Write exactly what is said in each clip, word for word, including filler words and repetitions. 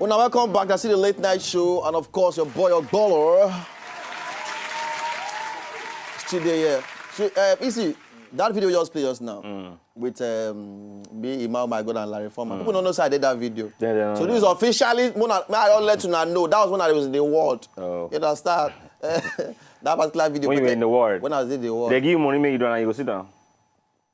Una welcome back. I see the late night show, and of course, your boy Ogbolo. Still there, yeah. So, uh, you see, that video you just played just now with um, me, Imam, my God, and Larry Foreman. People don't know say I did that video. Yeah, yeah, so yeah. This is officially, when I, I don't let you know. That was when I was in the world. Oh. You understand? That particular video. When you but were in the world. When I was in the world. They give you money, make you do and you go sit down.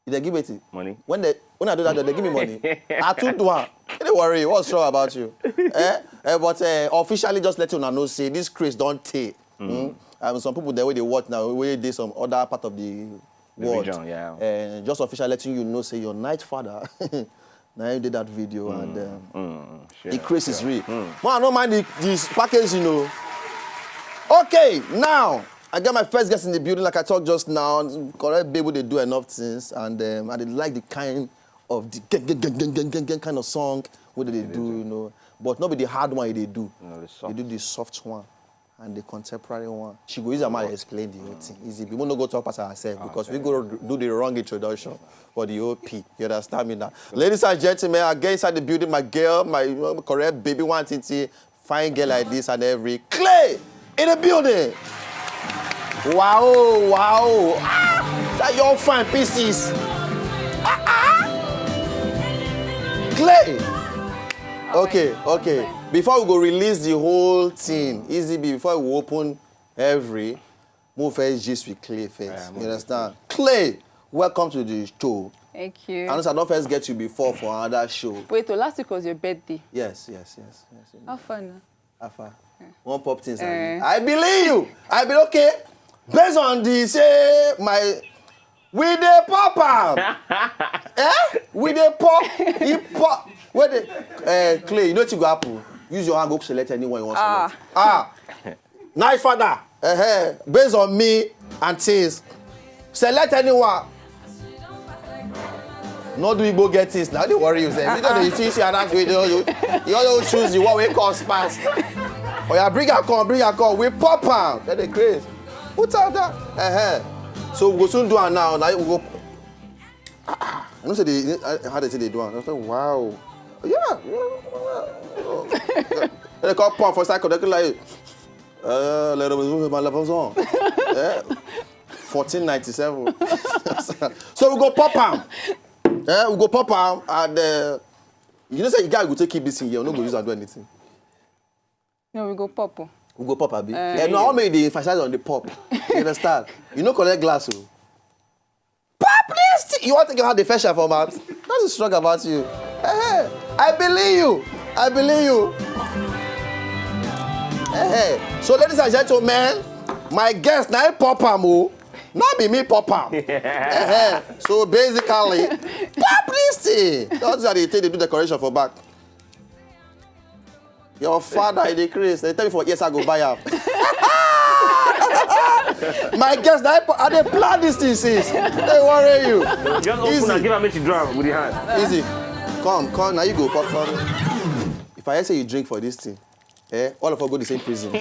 They give it. Money. When they when I do that, they give me money. Yeah. I took the one. Don't worry. What's wrong about you? eh? Eh, but uh, officially, just let you know say this craze don't take. Mm. Um, some people they way they watch now, where they some other part of the world. Region, yeah. Eh, just officially letting you know say your night father. Now you did that video and um, Mm, the shit. craze is real. Well, I don't mind the, this package, you know. Okay, now I got my first guest in the building, like I talked just now. Correct, baby, they do enough things, and um, I did like the kind of the gang, gang, gang, gang, gang, gang, gang kind of song what they do, you know. But not be the hard one they do. No, the They soft. Do the soft one and the contemporary one. She go use her mouth explain the whole thing. Easy. We no go talk past herself because we go do the wrong introduction for the O P. You understand me now? Ladies and gentlemen, I get inside the building, my girl, my uh, correct baby, one thing, fine girl like this and every Clay in the building. Wow, wow. Ah, that your fine pieces. Ah, ah. Clay. Okay, okay. Before we go release the whole thing, Easy B, before we open every, move first gist with Clay first. Yeah, You move understand? Clay, welcome to the show. Thank you. I know I don't first get you before for another show. Wait, oh, last week was your birthday. Yes, yes, yes, yes. yes. How fun. Afa. One pop things. Eh. I believe you. I be okay. Based on the say my we dey pop am. Eh? We dey pop. He pop. Where the uh, Clay? You know what you go happen? Use your hand, go select anyone you want to Ah. select. Ah. Nice father. Uh-huh. Based on me and things. Select anyone. No do Igbo get things now. They worry you, sef. You know, you see, see, and that's way you, you all choose the one way cost pass. Oh yeah, bring her come, bring her come. We pop am. Then they craze. Put out that. Uh-huh. So we go soon do am now. Now we go. Ah, ah. I know say they, I, how they say they do am. I say, wow. Yeah. Yeah, yeah. They call pump for cycle. They call like, uh, let them move my levels on. Yeah. fourteen ninety-seven. So we go pop am. Eh, we go pop am and uh, you know say the guy go take keep this thing here. We no go use and do anything. No, we go pop. Oh. We go pop abi. Eh. Eh, no, how many dey emphasize on the pop? You understand? You no collect glass o. Pop this thing. You want to get how the fashion format? That's the strong about you. Eh, I believe you. I believe you. Eh, so ladies and gentlemen, my guest now pop am o. Not be me pop am. Eh, so basically, pop this thing. That's how they take they do decoration for back. Your father is the craze. They tell me for yes, I go buy am. My guest, I, I dey plan this thing since. They worry you. Just open Easy. And give her make she draw with the hand. Easy. Come, come, now you go. Come, come. If I hear say you drink for this thing, eh, all of us go the same prison.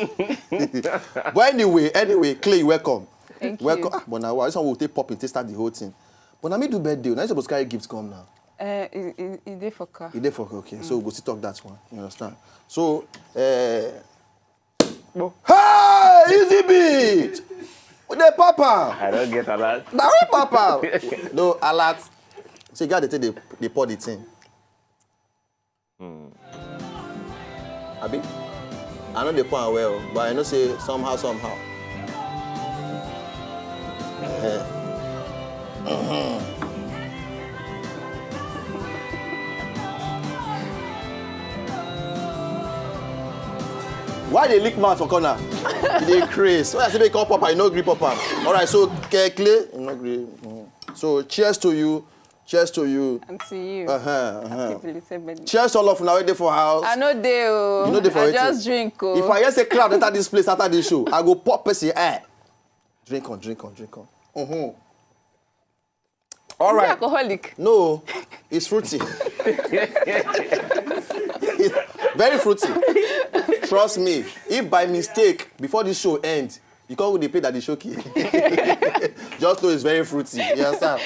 But anyway, anyway, Clay, welcome. Thank Welcome. you. Ah, but now this one will take pop and take start the whole thing. But now me do birthday. Now you supposed to carry gifts come now. Uh, it, it, it dey for car. You dey for okay. So we go still talk that one. You understand? So, uh, Bo. Hey, Easy Beat! We dey pop am. I don't get a lot. Na we pop am. No, alert. See, God, they take the, they pour the thing. Abi? I know they pour am well, but I know say somehow, somehow. Eh. Why they lick mouth for corner? They craze. When I say they call pop am, you no gree pop am. All right, so Clay, you no gree. Mm. So cheers to you. Cheers to you. And to you. Uh-huh, uh-huh. Happy belated birthday. Cheers to all of una wey dey for house. I know they oh. You know they for I wetin? Just drink oh. If I hear say crowd enter this place after this show, I go pop person eye. Drink on, drink on, drink on. Mm-hmm. All Is it right. Alcoholic? No, it's fruity. Very fruity. Trust me. If by mistake, before this show ends, you can't go dey pay that the show key. Just know it's very fruity. You understand?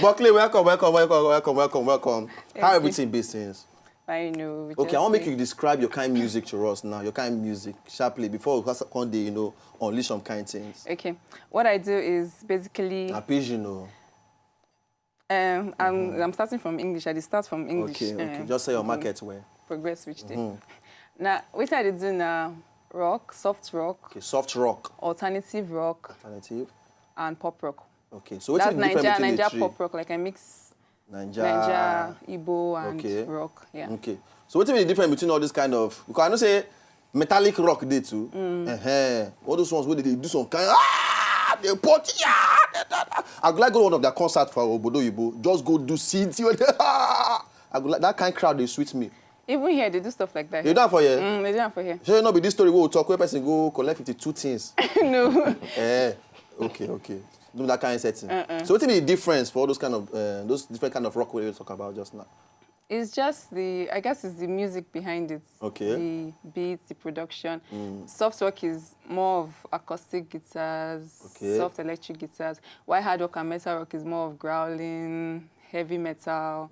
But Clay, welcome, welcome, welcome, welcome, welcome, welcome. How you. Everything be since? I know. Okay, I want make you describe your kind music to us now. Your kind music, sharply, before we come dey, you know, unleash some kind things. Okay, what I do is basically. Na pidgin o. Um, I'm, I'm starting from English. I dey start from English. Okay, okay. um, Just say your mhm. Market well. Progress which day. Now, wetin I dey do na rock, soft rock, Okay, soft rock, alternative rock, alternative. And pop rock. Okay, so That's wetin be the difference Naija, between the Naija three? Pop rock. Like, I mix Naija. Naija, Igbo, and Okay. Rock. Yeah. Okay. So wetin be the difference between all this kind of, because I know say metallic rock dey too. Uh-huh. All those ones wey dey do some kind, ah, they put, yeah, they, they, they. I go like go one of their concert for Obodo Oyibo. Just go do city. I go like that kind crowd dey sweet me. Even here, they do stuff like that. You don for here? Mm, they do am for here. Shey no be this story wey we talk where person go collect fifty-two things? No. Eh, okay, okay. No be that kind setting. So wetin be the difference for all those kind of uh, those different kind of rock wey we talk about just now? It's just the, I guess it's the music behind it. Okay. The beats, the production. Soft rock is more of acoustic guitars, Okay. Soft electric guitars. While hard rock and metal rock is more of growling, heavy metal,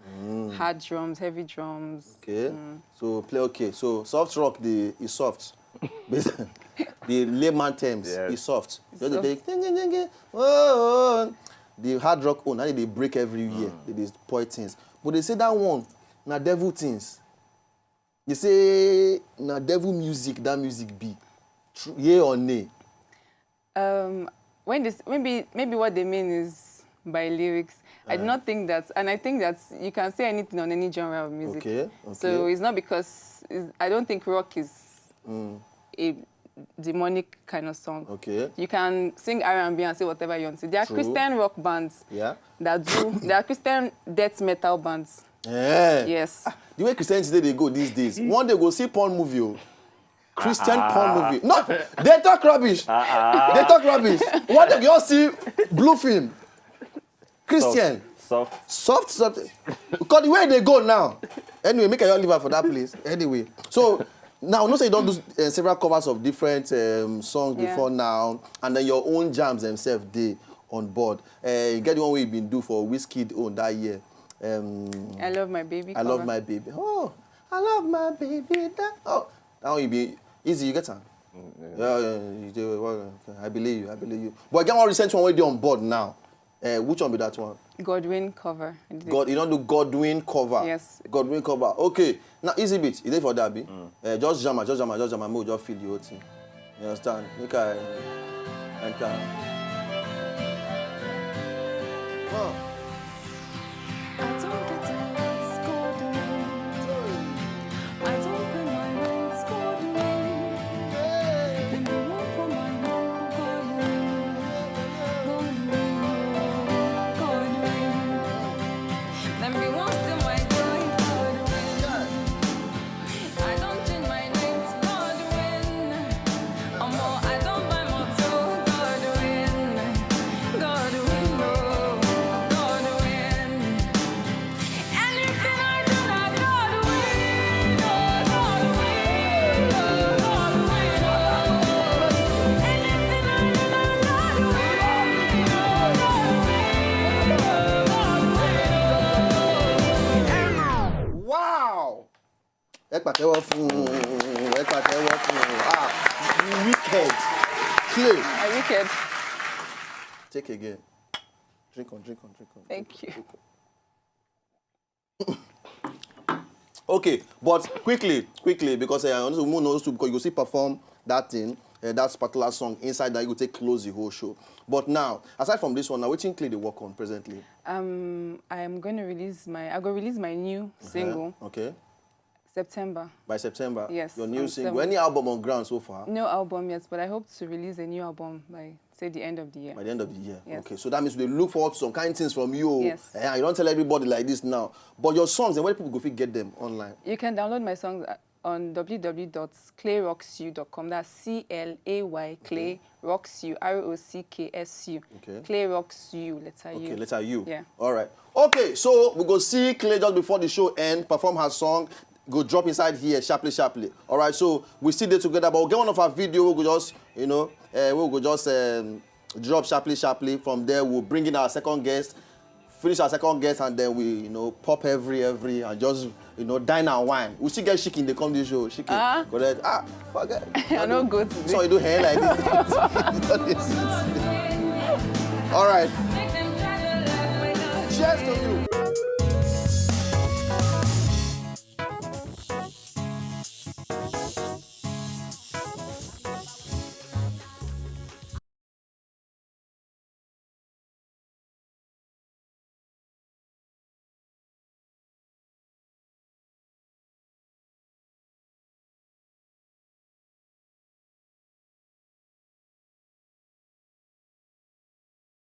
hard drums, heavy drums. Okay. So play okay. So soft rock the is soft. Bas- the layman terms Yes. is soft. Just Soft. dey ding, ding, ding, ding. Oh, oh, oh. The hard rock own, na dey break every year. They dey spoil things. But they say that one na devil things. They say na devil music that music be. True, yea or nay? Um, when this, maybe maybe what they mean is by lyrics. I do not think that, and I think that you can say anything on any genre of music. Okay, So okay. It's not because it's, I don't think rock is a demonic kind of song. Okay. You can sing R and B and say whatever you want to. There are True. Christian rock bands Yeah. that do. There are Christian death metal bands. Eh. Yes. The way Christianity dey go these days, one day go see porn movie o. Christian porn movie. No, they talk rubbish. They talk rubbish. One day you all see blue film. Christian. Soft. Soft, soft. Because the way they go now. Anyway, make I just leave her for that place. Anyway, so now, you know say you don do uh, several covers of different um, songs Yeah. Before now, and then your own jams themselves dey on board. Uh, you get the one wey you been do for Wizkid own that year. Um, I love my baby. I love Cover. My baby. Oh, I love my baby. That, oh, that one you be easy. You get am. Yeah, yeah, you do well. Okay, I believe you. I believe you. But I get one recent one wey dey on board now. Uh, which one be that one? Godwin cover. I did it. God, you don do Godwin cover. Yes. Godwin cover. Okay. Now easy beat. You dey for that beat? Uh, just jam am, just jam am, just jam am. Make we just feel the whole thing. You understand? Make I enter. Huh. I don't get it, it's Godwin. I don't pay my rent, Godwin. Dem dey work for my hand, Godwin. Godwin, oh, Godwin. Dem be wan steal my joy, Godwin. I don change my name to Godwin. Omo, I don buy motor, Godwin. Godwin, oh, Godwin. Anything I do, na Godwin, oh, Godwin, oh, Godwin, oh. Anything I do, na Godwin, oh, Godwin, oh, Godwin, oh. Wow! Ẹ pàtẹ́wọ́ fún un, ẹ pàtẹ́wọ́ fún un. Ah, you wicked. Clay. I wicked. Take again. Drink on, drink on, drink on. Thank you. Okay, but quickly, quickly, because uh, I want to move on to, because you go see perform that thing, uh, that particular song inside that you go take close the whole show. But now, aside from this one, now wetin Clay dey work on presently? Um, I am going to release my. I go release my new single Okay. September. By September. Yes, Your new on single. seven. Any album on ground so far? No album yet, but I hope to release a new album by, say, the end of the year. By the end of the year. Yes. Okay. So that means we look forward to some kind things from you. Yes. Eh, you don't tell everybody like this now. But your songs, and where people go fit get them online? You can download my songs uh, on w w w dot clay rocks you dot com. That's C L A Y, Clay Rocks You, R O C K S U. Okay. Clay Rocks You, letter Okay, U. Letter U. Yeah. All right. Okay, so we go see Clay just before the show end, perform her song, go drop inside here sharply, sharply. All right, so we still dey together, but we get one of our video, we go just, you know, uh, we go just um, drop sharply, sharply. From there, we'll bring in our second guest. finish our second guest, and then we, you know, pop every, every, and just, you know, dine and wine. We still get chicken, they come this show. Chicken. Ah. Correct. Ah, forget. I no go today. So you do hair like this. All right. Cheers to you.